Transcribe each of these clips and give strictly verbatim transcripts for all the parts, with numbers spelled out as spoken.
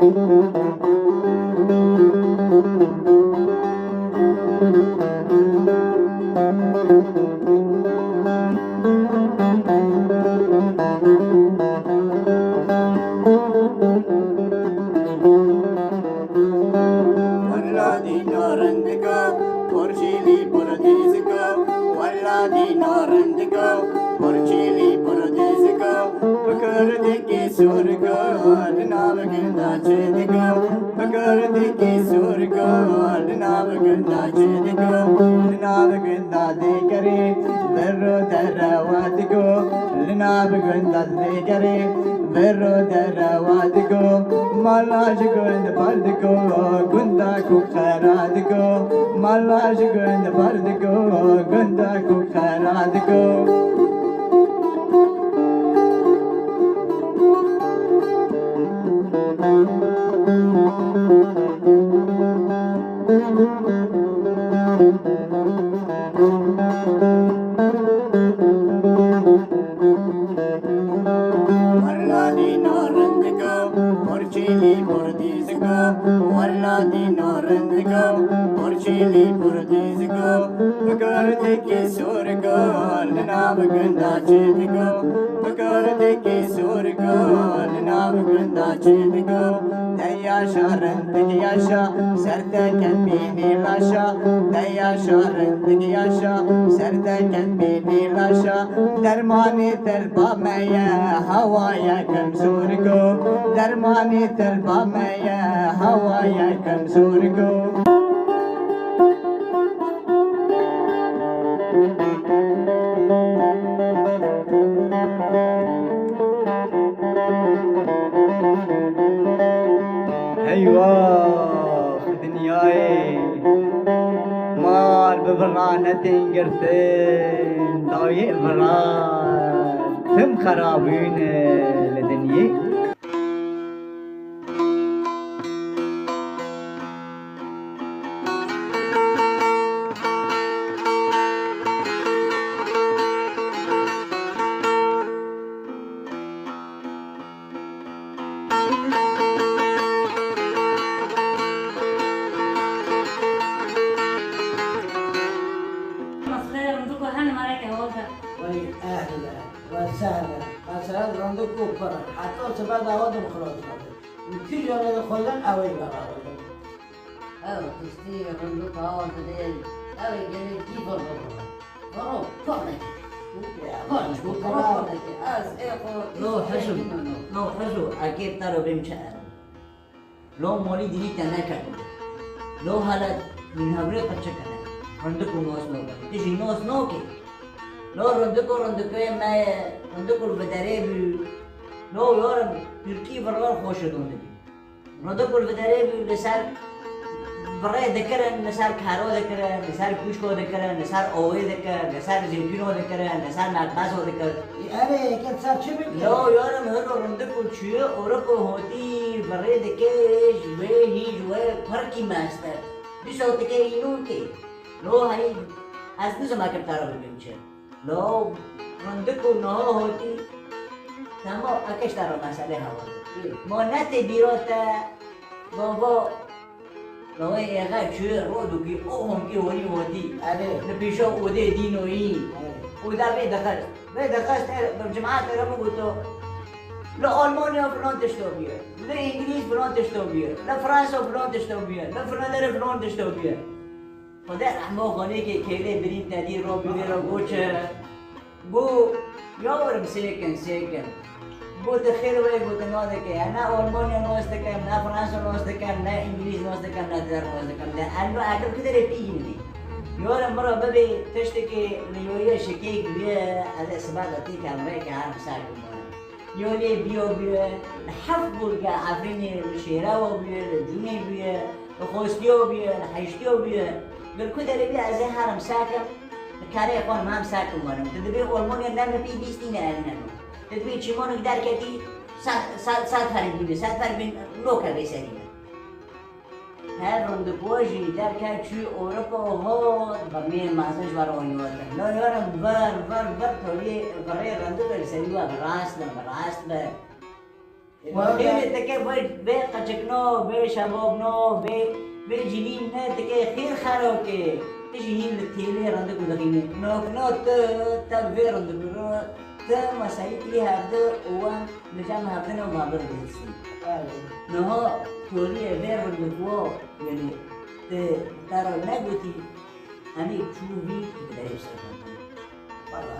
Wella dîna rindika, porçîlî pir dîzika. Wella dîna rindika, porçîlî pir dîzika. Bi kirdekî sûrika, li nav gunda çêdika. Bi kirdekî sûrika, li nav gunda çêdika. Li nav gunda dêkerê, vir û derewa diko. Li nav gunda dêkerê, vir û derewa diko. Mala ji gund bar diko, gunda ku xera diko. Mala ji gund bar diko, gunda ku xera diko. Wella dîna rindika, porçîlî pir dîzika. Wella dîna rindika, porçîlî pir dîzika. Bi kirdekî sûrika, li nav gunda çêdika. Bi kirdekî sûrika, li nav gunda çêdika. De yaşa rindik yaşa, ser te ket bînî laşa. De yaşa rindik yaşa, ser te ket bînî laşa. Dermanê telpa me ye, hewaya kem sûriko. Dermanê telpa me ye, hewaya kem sûriko. Eywax dinyayê, mal bi vira netên girtin, dawiyê vira tim xerabûne li dinyê. Mesele rindiko hene mareke hol be. Wey ehle, we sehle. Mesele rindiko pir e. Heta sibe dawa dim xilas bibin. Û tu jî rê xwezin ew ê beraber bin. Ew tiştî rindiko awa didê, ew ê gelê dî vir bibin. Viro pir neke. Pir neke, viro pir neke. Ez ê xwe No, hijû. No, hijû. Ekê te re bêm çi erim. Lo molî dînî te nekerdin. Lo hele min hevrê qe çi kene? Rindik û nos noke. Tu jî nos nokê. Lo rindik û rindikê me ye, rindik û li vederê bû. Lo yarim Tirkî virlar xweş dibî. Rindik û li vederê bû, li ser virê dikirin, li ser kero dikirin, li ser kûşko dikirin, li ser owê dikirin, li ser zeytûno dikirin, li ser mekbezo dikirin. Erê, yekê ser çi bike? Yo, yarim, hiro rindik û çûye, orik û hotî virê dike, ji wê hîn ji wê pirkî mest e. Dîsa dike hînûn tê. Lo, herî, ez nizim ekim te re bibim çi. Lo, rindik û niha hotî. Temam, eke ji te re meselê hewa. Ma ne tê bîra te, baba, Lawê êxe çûye rodokî, o homkî honî hotî. Erê. Li pêşa odê dînoyî. Erê. Oda vê dixist. Vê dixist, e, bi cemaetê re bigoto, li Almanya filan tişto bûye. Li Îngilîz filan tişto bûye. Li Fransa filan tişto bûye. Li filan derê filan tişto bûye. Xwedê rehmo xanêkê keylê birîn te dî ro bû vê re goçe. Got, ya werim sêkin, sêkin. Got, xêr wê got, na dike. Ne Almanya nas dikim, ne Fransa nas dikim, ne Îngilîz nas dikim, ne Tirk nas dikim. De eno ekim ku derê pî yînî. Yarim mira bibê tiştekê li yoye şikêk bûye, ez ê siba de têkem rêke herim ser kim. Yolê biyo biyo, li heft gulge Efrînê li Şêrewo biyo, li Cûnê biyo, li Xostiyo biyo, li Heyştiyo biyo. Gel ku derê biyo ez ê herim sekim, li kerê xwe mem sekim werim. Tu dibê Almanya ne min pî bîstî ne ez ne min. Tu dibê çîmonik derketî sed, sed, sed ferg bîne, sed ferg bîn loke vê serî ne. Her rindikojî derket çû Ewropa û hot, birniyên mezin ji we re wan yiwatin. Lo yarim vir, vir, vir toliyê virê rindikê li serî we bi rast be, bi rast be. Wextê teke vê, vê qeçikno, vê şebabno, vê, vê cinîn ne teke xêr xerokê. Ti jî hîn li têlê rindik û dixînî. Nokno tu, te vê rindik û ro, ti mesayî kirî hevdi û wan li cem hevdin û mabir dihîsî. Niha toriyê vê rindik wo, yanî ti te re negotî, Emî çû vî tu dibêjî ser xwe. Wala,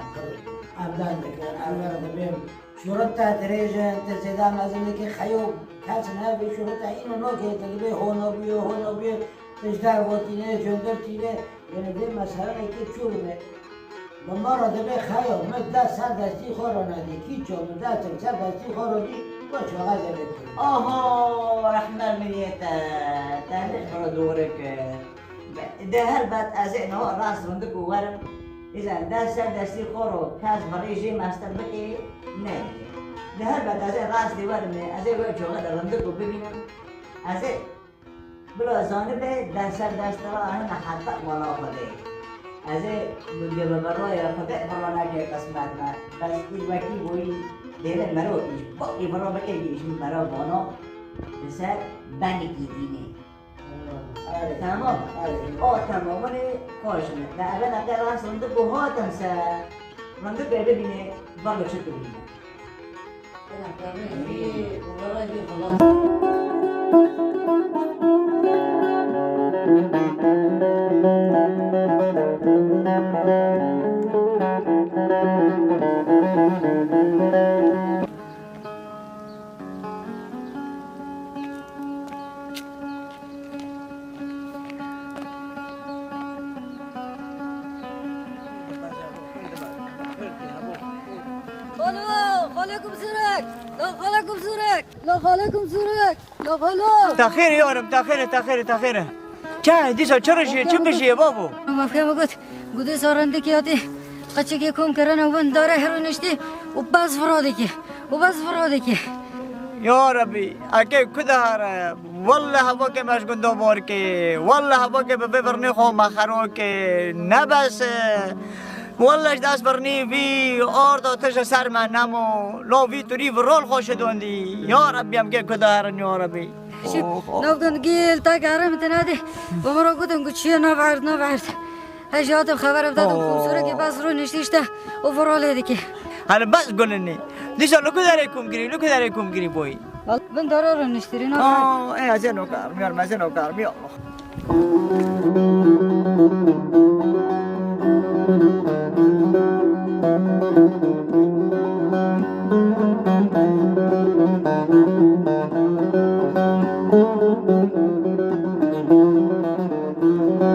ev dan dikin, ev ver dibêm. Şûreta dirêj e, te zêda mezin dike, xeyo kes ne, vê şûreta îno nokê, te dibê hono bûye, hono bûye, tu ji der votîne, ji hundir tîne, yanî vê meseleyekê çû dibe. Bi me re dibê xeyo, min dest ser destî xwe re nedî, kîço min dest ser destî xwe re dî, we çaxa zêde kir. Oho, rehme min yê te, te ne ji xwe re dûr kir. De helbet ez ê niha rast rindik û werim. Îzen dest ser destî xwe ro kes bi rê jê mestir bikê, ne. De helbet ez ê rastî werim ê, ez ê wê çaxê de rindik û bibînim. Ez ê bila zanibe dest ser destî ra hene heta mala Xwedê. Ez ê bi, bi, bi roya Xwedê bi ro neke qismet me. Bes îz wekî boyî dêre mero îş. Bakî bi ro bike îş mero bono. Li ser benikî dînê. Erê. Tamam. Erê. O tamam, hûn ê xweş bin. Me eve neqe rast rindik û hatin ser. Rindik eve bîne, bala çi tu bîne. Xalo, xalo Kumsûrek! Lo xalo Kumsûrek! Lo xalo Kumsûrek! Lo xalo! Te xêr e yarim, te xêr e, te xêr e, te xêr e. Çi, dîsa çi rijiyê, çi bijiyê babo? Mafya min got, gudê sarendikê hatî, qeçekê kom kirine û bin dare hero niştî û bes vira dikê. û bes vira dikê. Ya Rebî, eke ku dihare, welle hevokê me ji gundo bor kê, welle hevokê bi vê birnê xwe me xero kê, ne bes e. Welle ji dest birnî vî arda tije ser me nemo, lo vî turî virol xwe şidondî. Ya Rebî, em kê ku diherin, ya Rebî. Şi, Oh, oh. Navdin gil, ta gere min tine dî. Bi min re gotin ku çiye nav erd, nav erd. Ez jî hatim xeber ev dadim, Oh. Komsorekî bes rûniştî işte û vira lê dike. Hele bes gulinê. Dîsa li ku derê kom girî, li ku derê kom girî boyî? Bin dara rûniştirî, ne? Aa, e, ez ê nokarmî, ez ê nokarmî.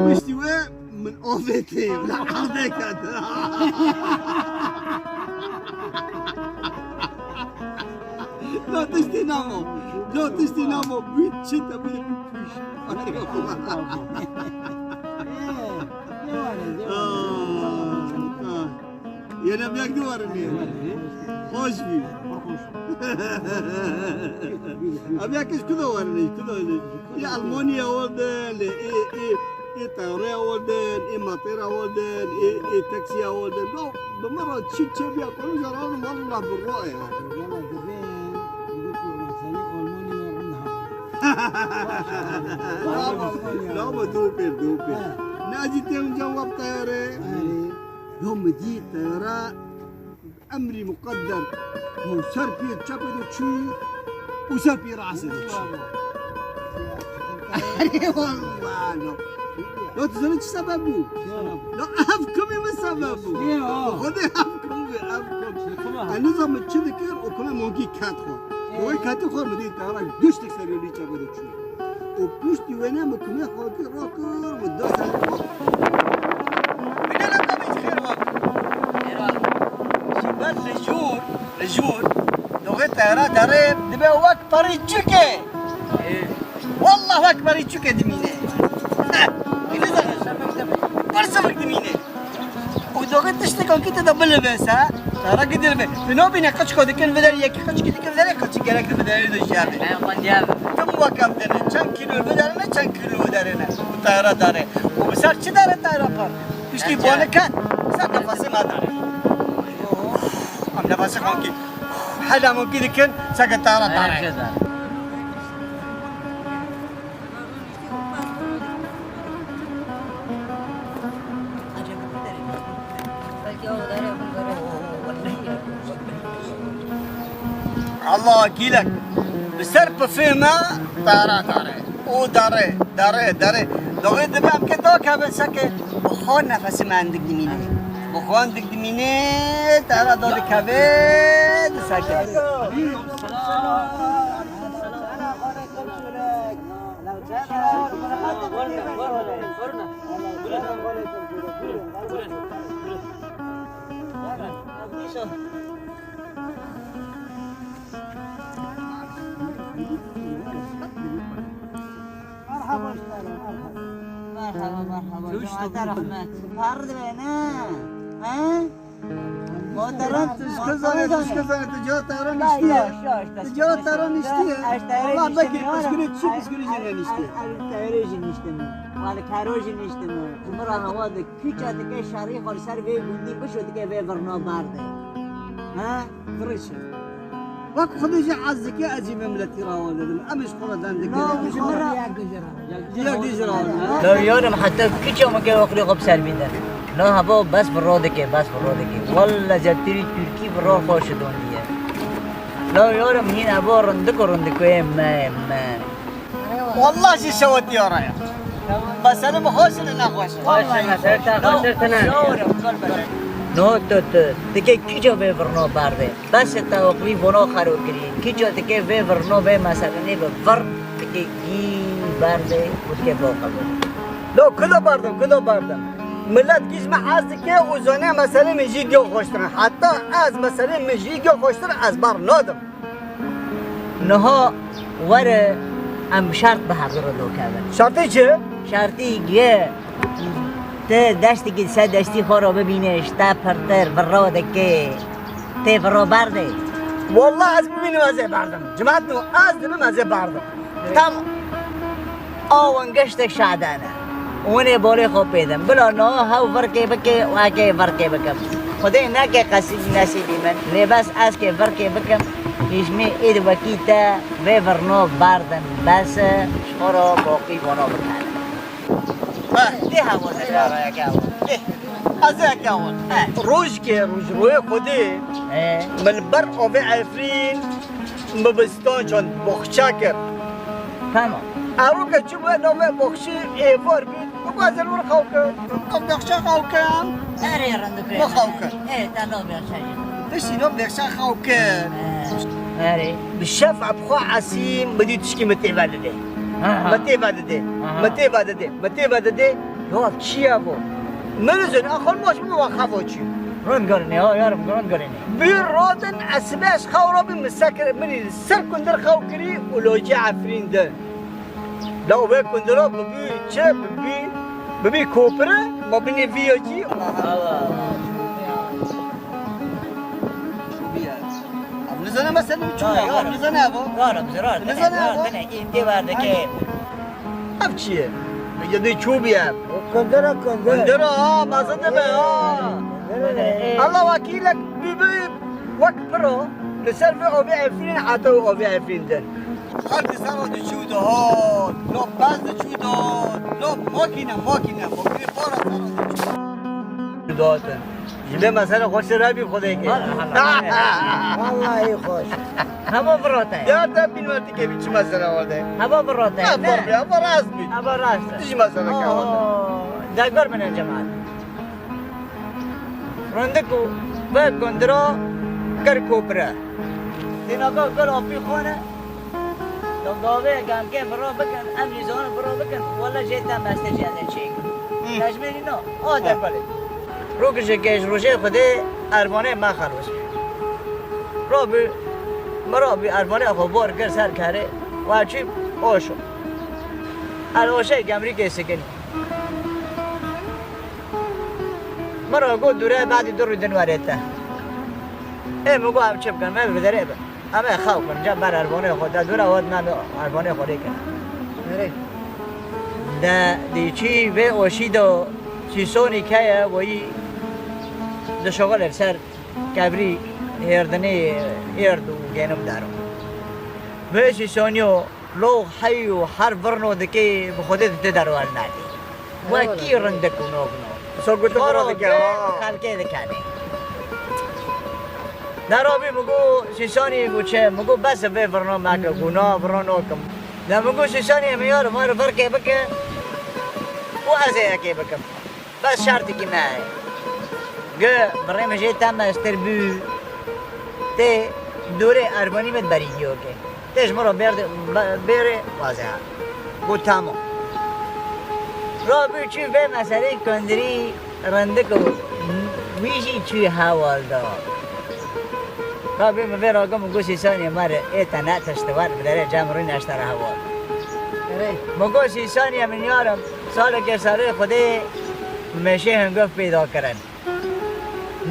Piştî we Min avêtê, min erdê ket. La tiştî namo. La tiştî namo. Bû çi te bû pûş. Ah, ah. Yene em yek dî werin ê. Xweş bî. Em yek ji ku de werin ê, ku de werin ê. Ê Almanya werin, ê, ê, ê teyarê werin, ê matêra werin, ê, ê taksiya werin. No, bi min re çi çêbiya, konu zarar walla bi ro ya. Walla dibê, dibê ku mesela Almanya rind ha. Lama, lama dû pêr, dû pêr. Ha. Nazî tê unca wap teyarê. Erê. Yo min dî teyara emrî muqedder. Yo ser pê çepê de çû û ser pê rastê de çû. Erê wallah no. Yo tu zanî çi sebeb bû? Yo. Yo ev kumî min sebeb bû. Yo. Xwedê ev kum bê, ev kum. Ez nizanim çi dikir û kumê monkî ket xwe. Yo. Wê ketî xwe min dî teyara giştik ser yolî çepê de çû. Û piştî wêne min kumê xwe kir, rakir, min da ser xwe. Bine ne kabê xêr bab. Ji ber li jûr, li jûr, doxê teyara derê dibe wek perî çûkê. Wallah wek perî çûkê dimîne. Heh, îne zere. Ber sivik dimîne. Û doxê tiştek ankî te de bilive se, tara gidirve. Tu nabîne qeçko dikin viderî, yekî qeçkî dikin viderî, qeçik gerek di viderî de jî hebe. Em xwendiya be. Tim wek em dene, çend kîlo viderine, çend kîlo viderine. Û tayra dare. Û bi ser çi dare tayra par? Piştî bone ket, ser nefesê me dare. Em nefesê xwe ankî. Hela mumkî dikin, seke tara tara. Allah wekîlek. Bi ser pifê me tara tare. Û dare, dare, dare. Doxê dibe em ke dakeve seke bi xwe nefesê me endik dimîne. Bi xwe endik dimîne, tara da dikeve, diseke. Merhaba, merhaba. Merhaba, merhaba. Cemaate rahmet. Par dibe ne? He? Moteran, tu şkizane, tu şkizane, tu ca teran iştiye. Tu ca teran iştiye. Allah belki pişkirî çi pişkirî jî neniştiye. Teyre jî niştimi. Wali kero jî niştimi. Kumara hava de kiça dike şerî xwe li ser vê gundî bişo dike vê virna berde. Ha? Firişe. Wek xwedê jî ez dike ez jî vê miletî rawa dedim. Em ji xwe re dem dike. No, ji xwe re. Yek dî jî rawa dedim. Lo yarim heta kiça min ke oxirê xwe bi ser bî de. Lo hebo bes bi ro dike, bes bi ro dike. Walla zevtirî Tirkî bi ro xwe şidondiye. Lo yarim hîn ebo rindik û rindikoyê me, me. Wallah jî şewetiya re ya. Meselê min xweş e, ne xweş e? Xweş e, meselê te xweştir tune. Şewir e, kal bere. No, tu, tu, dike kîca vê virno berde? Bes e te oqlî vono xero kirî. Kîca dike vê virno vê meselenê bi vir dike gî berde û dike bo qebûl. Lo, kulo berdim, kulo berdim. Milet gîj me ez dike û zane meselê min jî giyo xweştir e. Heta ez meselê min jî giyo xweştir ez ber nadim. Niha were em bi şert bi hevdu re dokevin. Şertî çi? Şertî ye. Ti destekî ser destî xwe re bibîne, ji te pirtir, viro dike. Tê viro berdê. Wallah ez bibînim ez ê berdim. Cimat nû ez dibim ez ê berdim. Tam Awan geştek şadane. Winê bolê xwe pêdin. Bila no hew virkê bike, wekê virkê bikim. Xwedê neke qesî nesîbî min. Lê bes ez kê virkê bikim. Hîşmê êd wekî te vê virno berdin. Bes e, ji xwe re boqî bono bikene. Heh, dê hewa zehra yeke hewa. Dê. Ez yeke hewa. Heh. Rojke, roj, royê Xwedê. He. Min ber avê Efrîn. Min bi stan çand boxça kir. Tamam. Eroke çi bû navê boxçî êvar bû. Bixwaze li wir xew kir. Ev boxça xew kir. Erê, rindik. Min xew kir. Ê, te nav boxça jî. Piştî nav boxça xew kir. He. Erê. Bi şef bi xwe esî min dî tişkî min tê vedidê. Ha, ha. Min tê vedidê. Aha. Min tê vedidê. Min tê vedidê. Ya kî ye bo? Min nizin, axir maç min wa xevo çî. Rind girinê, ha, yarim, rind girinê. Bî rodin, ez sibe ez xew rabî, min sekir, min li ser kundir xew kirî û locê Efrîn din. La wê kundira bibî çi, bibî, bibî kopire, ma binê vî ya kî. Allah. Ev nizane mesela çi ya, ev nizane ev. Rara, bize rara. Nizane ev. Dene, dene, dene, dene, dene, Ev çi ye? Yedê çûbî ye. Kundira, kundir. Kundira, ha, mezin dibe, ha. Kundira. Allah wekîlek bibî wek piro. Li ser vê avê Efrîn heta avê Efrîn din. Xelk li ser diçû dihat. Lo pez diçû dihat. Lo makîne, makîne. Makîne para ser diçû. Dihatin. Ji vê mesele xweştir hebî Xwedê kê. Wallahî xweş. Hema birate. Ya te bîn wertikê bî çi mesele werde? Hema birate. Ya ne? Hema rast bî. Hema rast. Tu jî mesele ka werde. Degor min e cemaat. Rindik û ve gundira kir kopire. Têna ka kir apî xane. Gavê gemkê vira bikin, em jî zanin vira bikin, wele jê te mestir jê de çêk. Hı. Tecmêlî no, o de. Hı. Belê. Rokijê ke ji rojê Xwedê ervanê me xelos. Rabî, mi rabî ervanê xwe bor kir ser kerê, wa çî oşo. El oşê gemrîkê sikinî. Mi ra got dûre badî du rû din were te. Ê mi got em çi bikin, me bi derê bin. Em ê xew kin, ca ber ervanê xwe de dûre, hot me bi ervanê xwe lê kin. Erê. De dî çî vê oşî do sîsonî keye weyî di şoxilê ser kebrî Hêrdinê êrd û genim dero. Vê sîsoniyo lo hey û her virno dikê bi Xwedê di te derwel nake. Wekî rindik û nokno. So gotin Xwaro viro dike, dike, ha. Xelkê dikene. Derabî mi got, sîsanî got çi? Mi got, bes e vê virno meke, got na virno nokim. De mi got, sîsanî em yar, ma re virkê bike û ez ê yekê bikim. Bes şertikî me heye. Gi birê min jê te mestir bû. Tê dorê erbanî min berî diyo ke. Tê ji min re bêrde, be-, bêrê waze. Got tamam. Rabû çû vê meselê kundirî rindik û wî jî çû hewal da. Rabû min vê rago min got sîsanê me re ê te ne tişt war bi derê cem rû neşte re hewal. Erê. Min got sîsanê min yarim. Saleke serê Xwedê mêşê hingov pêda kirin.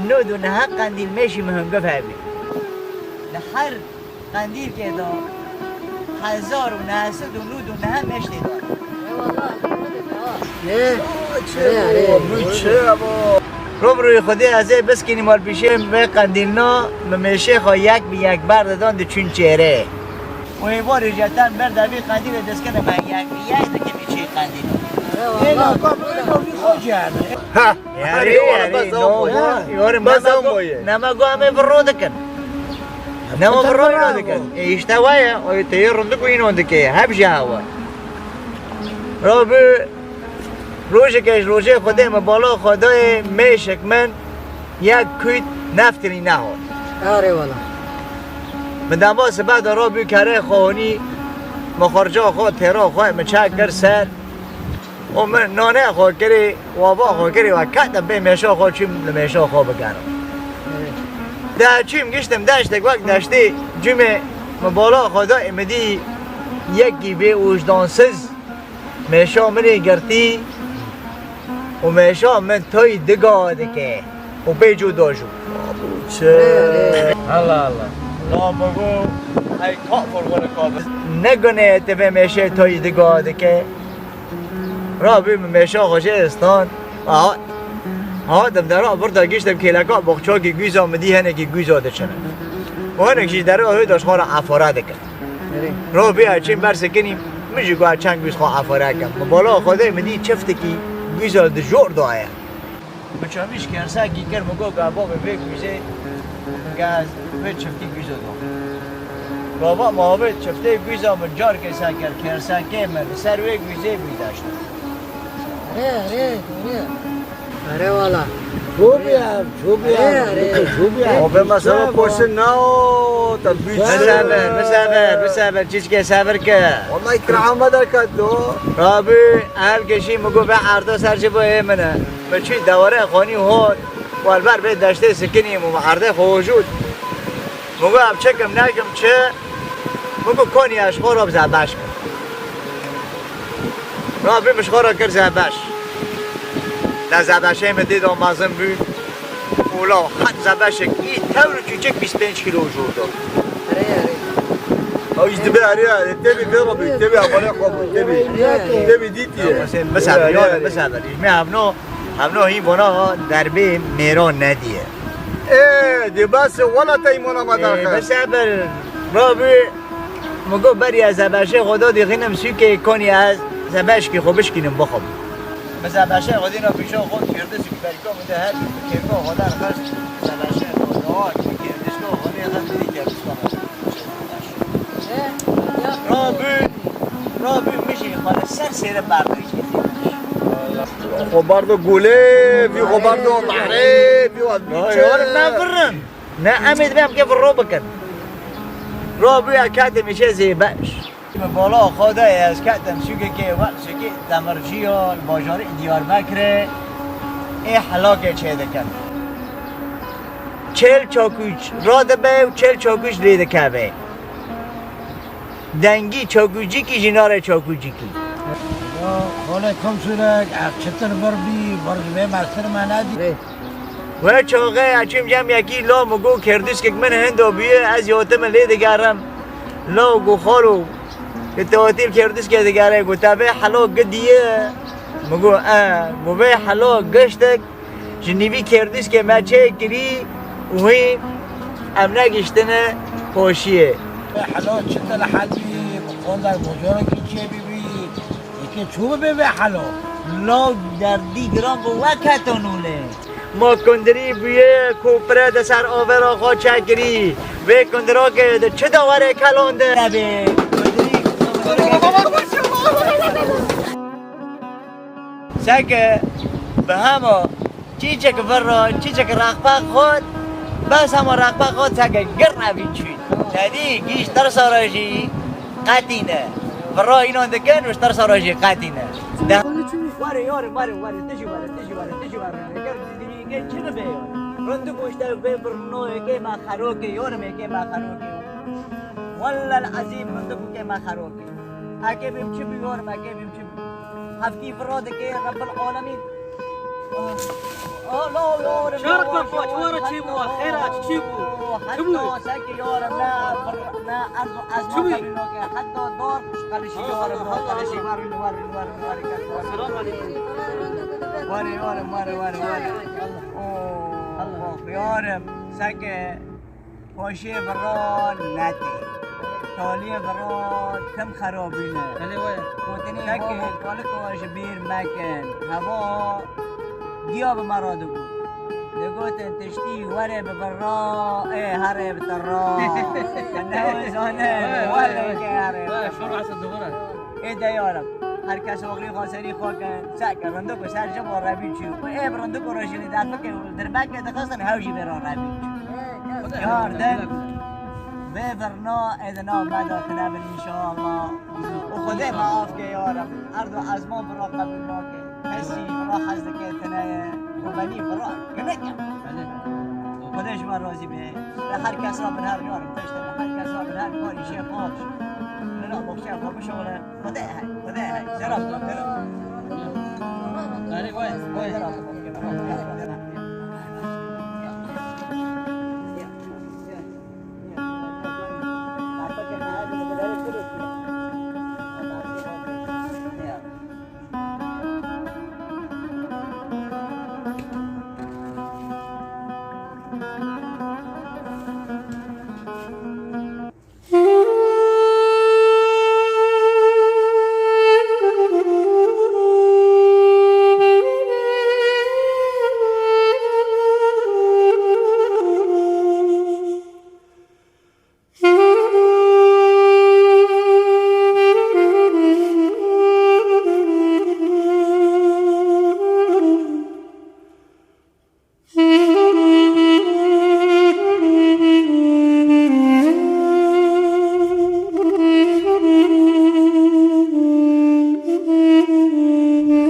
Nod û neha qendîl mêşî min hingov hebî. Li her qendîlkê de hezar û neh sed û nod û neha mêş tê de. Eyvallah. Ne? Çi? Çi? Ro bi rûyê Xwedê ez ê biskînî malpîşê vê qendîlna, min mêşê xwe yek bi yek berdidan diçûn çêrê. Û êvarê jî ten ber devî qendîlê dest kene me yek bi yek dikimî çê qendîl. Ê, la, ka bi rêka wî xwe ciherne. Ha, Yarê, erê, wala yarê, bes no, ew boye. Yarê, bes nema ew go-, boye. Nema go em ê virro dikin. Nema virro îno dikin. E, işte wa ye, o teyê rindik û îno dike, hep ji hewa. Rabû, rojeke ji rojê Xwedê min bala xwe dayê mêşek min yek kût neftirî nehot. Erê wala. Min dema sibe de rabû kerê xwe honî, min xurca xwe, têra xwe, min çek kir ser. Û min nonê xwe kirî, û ava xwe kirî, we ketim pê mêşa xwe çûm li mêşa xwe bigerim. De çûm giştim deştek wek deştê cumê min bala xwe da, min dî yekî bê wijdansiz mêşa min ê girtî û mêşa min toy diga dike û pê cû da jû. Çi? Allah Allah. La min got, hey, ka furgone ka bi. Ne gune te vê mêşê toy diga dike. Rabî min mêşa xwe jê stan. Aha. Aha, dem dera birda giştem kêleka boxçakî gûza min dî henekî gûza diçine. Û henek jî dera wê de ji xwe re efara dikin. Erê. Rabî ez çîm ber sekinî, min jî got çend gûz xwe efara kem. Min bala Xwedê min dî çiftekî gûza di jor daye. Bi çavîş kersekî kir, min got, "Ga bavê vê gûzê, ga ez vê çiftî gûza da." Baba ma vê çiftê gûza min carkê sekir, kersekê min li ser vê gûzê bî deşt. Erê, erê, erê. Erê wala. Çok iyi abi, çok iyi abi. Erê, erê. Çok iyi abi. Abi mesela poşet ne o? Tabii. Biseber, biseber, biseber, çiçke sever ke. Vallahi ikramı da katlo. Rabî, her kişî min got, "Be erda ser ji bo ê min e." Min çû dewere xanî hot, û li ber vê deştê sikinî, min erdê xwe hojût. Min got, "Em çi kim, nekim çi?" Min got, "Konî ez ji xwe re bi zebeş kim." Rabî min ji xwe re kir zebeş. De zebeşê min dî da mezin bû. Û la het zebeşek î tewr û çûçik bîst pênc kîlo jor da. Erê, erê. Ew jî dibe erê, erê. Tevî vê re bû, tevî amale xwe bû, tevî. Erê, erê. Tevî dîtiye. Biseber, erê, erê. Biseber. Ji me hevno Hevno hîn vana derbê mêran nediye. Ê, dê bes e, wela teymona me Ê, derxe. Biseber, rabî, min got, beriya zebeşê xwe da dixînim sûkê, konî ez zebeşkî xwe bişkînim bixwim. Min zebeşê xwe dîna pîşa xwe, kêrdisik berka min de her kêrka xwe derxist, zebeşê xwe da, kêrdişka xwe lê xist, dî kêrdişka xwe. Rabû, rabû min jî xwe li ser sêre berdayî. Xwe berdo gulê, vî xwe berdo behrê, vî xwe Vay, vî çi? Oğlum, ne vurun? Ne, em ê divê em kê viro bikin. Rabû ya kete mişe zêbeş. Min bala xwe de ez ketim sûkekê, wek sûkê demirciya li bajarê Diyarbekirê ê helakê çêdikin. Çêl çakûç radibe û çêl çakûç lê dikeve. Dengî çakûcikî jî nare çakûcikî. Ya, xolê komşûrek, ev çitir vir bî, vir ji vê mestir me nedî. Wê çaxê ez çûm cem yekî la min got, kêrdîskek min hindo bûye, ez yatime lê digerim. La got, xalo, tu hatî li kêrdîskê digerê, got, te vê helo gidiye? Min got, e, got, vê helo giştek ji nîvî kêrdîskê me çêkirî û hîn Em negihiştine hoşiyê. Helo çi te li hel bî, bi qonda mojorekî çê bibî, yekê çû bibe vê helo. Law derdî giran bi we keto nûne. Ma kundirî bûye ku pire di ser avêra xwe çekirî. Vê kundirokê di çi dawerê kelandin? Nebê kundirî. Seke bi hema çîçek vir re, çîçek rexpek xwar, bes hema rexpek xwar seke gir revî çû. Tedî gîş tirsa re jî qetî ne. Vira înan dikin û ji tirsa re jî qetî ne. De- Were, yore, were, were, tijî were, tijî were, tijî were. Ger dîrî, ger çi nibe yore. Rindik û işte vê birnoyê kê me xerokê, yore me kê me xerokê. Wellel ezîm rindik û kê me xerokê. Ekê bim çi bû yore me, ekê bim çi bû. Heftî vira dike Rebbil Alemîn. Çarek me xwe, çi were çê bû, xêr e, çi çê bû? Çi bû? Heta seke yore me, me erz û ezman qebîl nake. Heta dar qelişî yore me, qelişî. Werin, werin, werin, werin. Selamun aleykum. Were, were, were, were, were. Oh, oh, yarim, seke Xweşiyê vira netê. Taliyê vira tim xerabîne. Belê we. Gotinê Peki. Babo, kalika ji bîr mekin. Heva giya bi me re digot. Digotin tiştî were bi vira, ê here bi tira. Ne wê zane, were ke here. Şor asa dubara. Ê de yarim, her kes oxirî xwe serî xwe ke, seke rindik û ser ji bo revî çû. Û ê bi rindik û rojînî derfike û dirbeke dixistin hew jî vê re revî çû. Yar de vê virna ê di nav me de tune bin înşallah. Û Xwedê me af ke yarim. Erd û ezman vira qebûl nake. Kesî vira hez dike tune ye. Û benî vira kinek e. Xwedê ji me razî be. Li her kes re bin her yarim. Piştre li her kes re bin her karî şê xwe. Li nav boxçeya xwe bişuxile. Xwedê hey, Xwedê hey. Serap, serap. Erê, vay, vay. Serap.